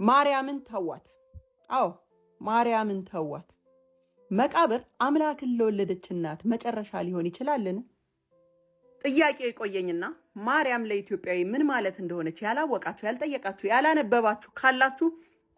ማርያምን ተዋት። አዎ ማርያምን ተዋት። መቃብር አምላክን ለወለደች እናት መጨረሻ ሊሆን ይችላልን? ጥያቄው የቆየኝና ማርያም ለኢትዮጵያዊ ምን ማለት እንደሆነች ያላወቃችሁ፣ ያልጠየቃችሁ፣ ያላነበባችሁ ካላችሁ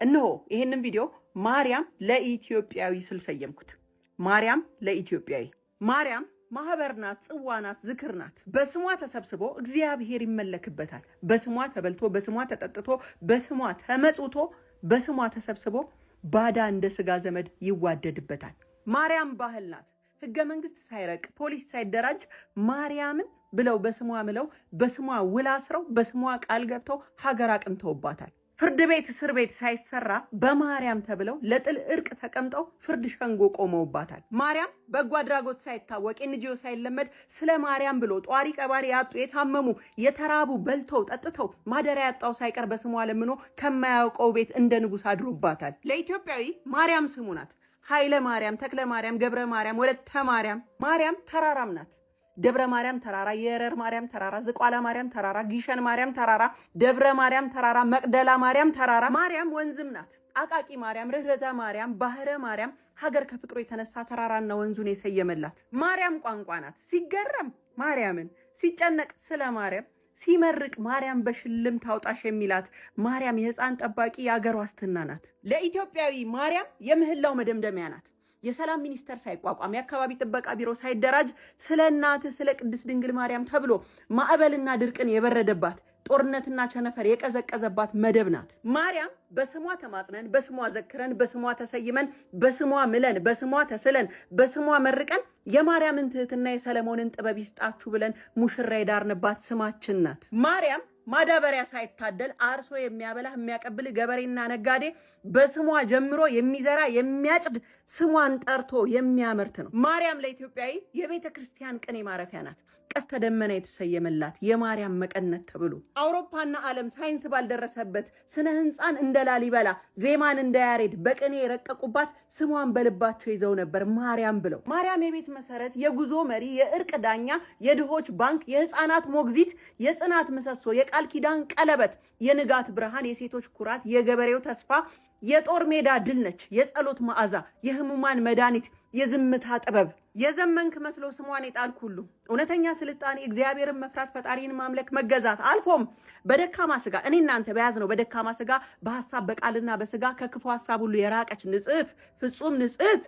እነሆ ይህንን ቪዲዮ ማርያም ለኢትዮጵያዊ ስል ሰየምኩት። ማርያም ለኢትዮጵያዊ። ማርያም ማህበር ናት፣ ጽዋ ናት፣ ዝክር ናት። በስሟ ተሰብስቦ እግዚአብሔር ይመለክበታል። በስሟ ተበልቶ፣ በስሟ ተጠጥቶ፣ በስሟ ተመጽውቶ፣ በስሟ ተሰብስቦ ባዳ እንደ ስጋ ዘመድ ይዋደድበታል። ማርያም ባህል ናት። ህገ መንግስት ሳይረቅ፣ ፖሊስ ሳይደራጅ ማርያምን ብለው በስሟ ምለው፣ በስሟ ውል አስረው፣ በስሟ ቃል ገብተው ሀገር አቅንተውባታል። ፍርድ ቤት እስር ቤት ሳይሰራ በማርያም ተብለው ለጥል እርቅ ተቀምጠው ፍርድ ሸንጎ ቆመውባታል። ማርያም በጎ አድራጎት ሳይታወቅ፣ NGO ሳይለመድ ስለ ማርያም ብሎ ጧሪ ቀባሪ ያጡ፣ የታመሙ፣ የተራቡ በልተው ጠጥተው ማደሪያ ያጣው ሳይቀር በስሟ ለምኖ ከማያውቀው ቤት እንደ ንጉሥ አድሮባታል። ለኢትዮጵያዊ ማርያም ስሙ ናት። ኃይለ ማርያም፣ ተክለ ማርያም፣ ገብረ ማርያም፣ ወለተ ማርያም። ማርያም ተራራም ናት። ደብረ ማርያም ተራራ፣ የረር ማርያም ተራራ፣ ዝቋላ ማርያም ተራራ፣ ጊሸን ማርያም ተራራ፣ ደብረ ማርያም ተራራ፣ መቅደላ ማርያም ተራራ። ማርያም ወንዝም ናት። አቃቂ ማርያም፣ ርኅረተ ማርያም፣ ባህረ ማርያም፣ ሀገር ከፍቅሩ የተነሳ ተራራና ወንዙን የሰየመላት። ማርያም ቋንቋ ናት። ሲገረም ማርያምን፣ ሲጨነቅ ስለ ማርያም፣ ሲመርቅ ማርያም በሽልም ታውጣሽ የሚላት ማርያም የሕፃን ጠባቂ፣ የአገር ዋስትና ናት። ለኢትዮጵያዊ ማርያም የምህላው መደምደሚያ ናት። የሰላም ሚኒስቴር ሳይቋቋም፣ የአካባቢ ጥበቃ ቢሮ ሳይደራጅ ስለ እናት ስለ ቅድስት ድንግል ማርያም ተብሎ ማዕበልና ድርቅን የበረደባት፣ ጦርነትና ቸነፈር የቀዘቀዘባት መደብ ናት። ማርያም በስሟ ተማጽነን፣ በስሟ ዘክረን፣ በስሟ ተሰይመን፣ በስሟ ምለን፣ በስሟ ተስለን፣ በስሟ መርቀን፣ የማርያምን ትህትና የሰለሞንን ጥበብ ይስጣችሁ ብለን ሙሽራ የዳርንባት ስማችን ናት። ማርያም ማዳበሪያ ሳይታደል አርሶ የሚያበላህ የሚያቀብል ገበሬና ነጋዴ በስሟ ጀምሮ የሚዘራ፣ የሚያጭድ፣ ስሟን ጠርቶ የሚያመርት ነው። ማርያም ለኢትዮጵያዊ የቤተ ክርስቲያን ቅኔ ማረፊያ ናት። ቀስተ ደመና የተሰየመላት የማርያም መቀነት ተብሎ አውሮፓና ዓለም ሳይንስ ባልደረሰበት ስነ ህንፃን እንደ ላሊበላ፣ ዜማን እንደ ያሬድ በቅኔ የረቀቁባት ስሟን በልባቸው ይዘው ነበር ማርያም ብለው። ማርያም የቤት መሰረት፣ የጉዞ መሪ፣ የእርቅ ዳኛ፣ የድሆች ባንክ፣ የህፃናት ሞግዚት፣ የጽናት ምሰሶ፣ የቃል ኪዳን ቀለበት፣ የንጋት ብርሃን፣ የሴቶች ኩራት፣ የገበሬው ተስፋ፣ የጦር ሜዳ ድል ነች። የጸሎት መዓዛ፣ የህሙማን መድኃኒት፣ የዝምታ ጥበብ። የዘመንክ መስሎ ስሟን የጣልክ ሁሉ እውነተኛ ስልጣኔ እግዚአብሔርን መፍራት፣ ፈጣሪን ማምለክ፣ መገዛት፣ አልፎም በደካማ ስጋ እኔ እናንተ በያዝነው በደካማ ስጋ በሀሳብ በቃልና በስጋ ከክፉ ሀሳብ ሁሉ የራቀች ንጽሕት፣ ፍጹም ንጽሕት፣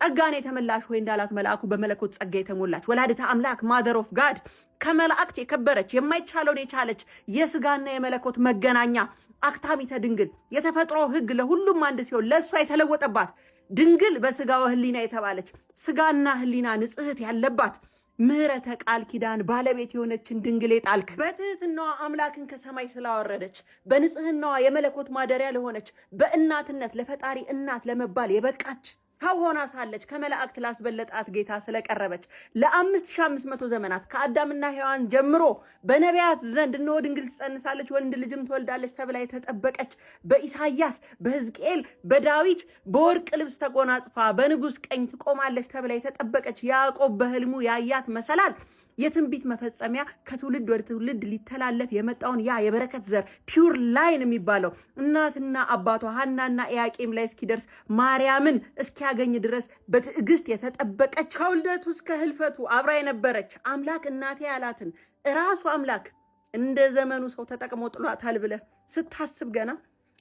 ጸጋን የተመላሽ ሆይ እንዳላት መልአኩ በመለኮት ጸጋ የተሞላች ወላዲተ አምላክ፣ mother of God፣ ከመላእክት የከበረች፣ የማይቻለውን የቻለች፣ የስጋና የመለኮት መገናኛ አክታሚተ ድንግል፣ የተፈጥሮ ሕግ ለሁሉም አንድ ሲሆን ለእሷ የተለወጠባት፣ ድንግል በስጋ ወህሊና የተባለች፣ ስጋና ህሊና ንጽሕት ያለባት፣ ምሕረተ ቃል ኪዳን ባለቤት የሆነችን ድንግል የጣልክ፣ በትህትናዋ አምላክን ከሰማይ ስላወረደች፣ በንጽህናዋ የመለኮት ማደሪያ ለሆነች፣ በእናትነት ለፈጣሪ እናት ለመባል የበቃች፣ ሰው ሆና ሳለች ከመላእክት ላስበለጣት ጌታ ስለቀረበች፣ ለ5500 ዘመናት ከአዳምና ሔዋን ጀምሮ በነቢያት ዘንድ እነሆ ድንግል ትጸንሳለች፣ ወንድ ልጅም ትወልዳለች ተብላ የተጠበቀች፣ በኢሳይያስ፣ በሕዝቅኤል፣ በዳዊት በወርቅ ልብስ ተጎናጽፋ በንጉሥ ቀኝ ትቆማለች ተብላ የተጠበቀች፣ ያዕቆብ በህልሙ ያያት መሰላል፣ የትንቢት መፈጸሚያ፣ ከትውልድ ወደ ትውልድ ሊተላለፍ የመጣውን ያ የበረከት ዘር pure line የሚባለው እናትና አባቷ ሐናና ኢያቄም ላይ እስኪደርስ፣ ማርያምን እስኪያገኝ ድረስ በትዕግስት የተጠበቀች፣ ከውልደቱ እስከ ህልፈቱ አብራ የነበረች፣ አምላክ እናቴ ያላትን እራሱ አምላክ እንደ ዘመኑ ሰው ተጠቅሞ ጥሏታል ብለህ ስታስብ ገና፣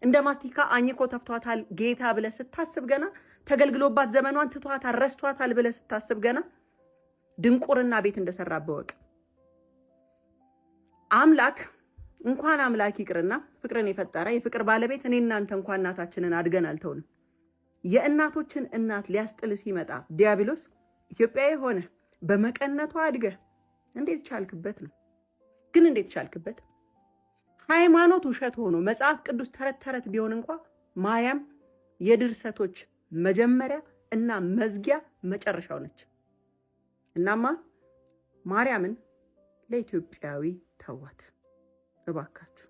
እንደ ማስቲካ አኝኮ ተፍቷታል ጌታ ብለህ ስታስብ ገና፣ ተገልግሎባት ዘመኗን ትቷታል፣ ረስቷታል ብለህ ስታስብ ገና ድንቁርና ቤት እንደሰራብህ እወቅ። አምላክ እንኳን አምላክ ይቅርና ፍቅርን የፈጠረ የፍቅር ባለቤት እኔ እናንተ እንኳን እናታችንን አድገን አልተውንም። የእናቶችን እናት ሊያስጥል ሲመጣ ዲያብሎስ ኢትዮጵያዊ ሆነ በመቀነቷ አድገህ እንዴት ቻልክበት ነው? ግን እንዴት ቻልክበት? ሃይማኖት ውሸት ሆኖ መጽሐፍ ቅዱስ ተረት ተረት ቢሆን እንኳ ማርያም የድርሰቶች መጀመሪያ እና መዝጊያ መጨረሻው ነች። እናማ ማርያምን ለኢትዮጵያዊ ተዋት እባካችሁ።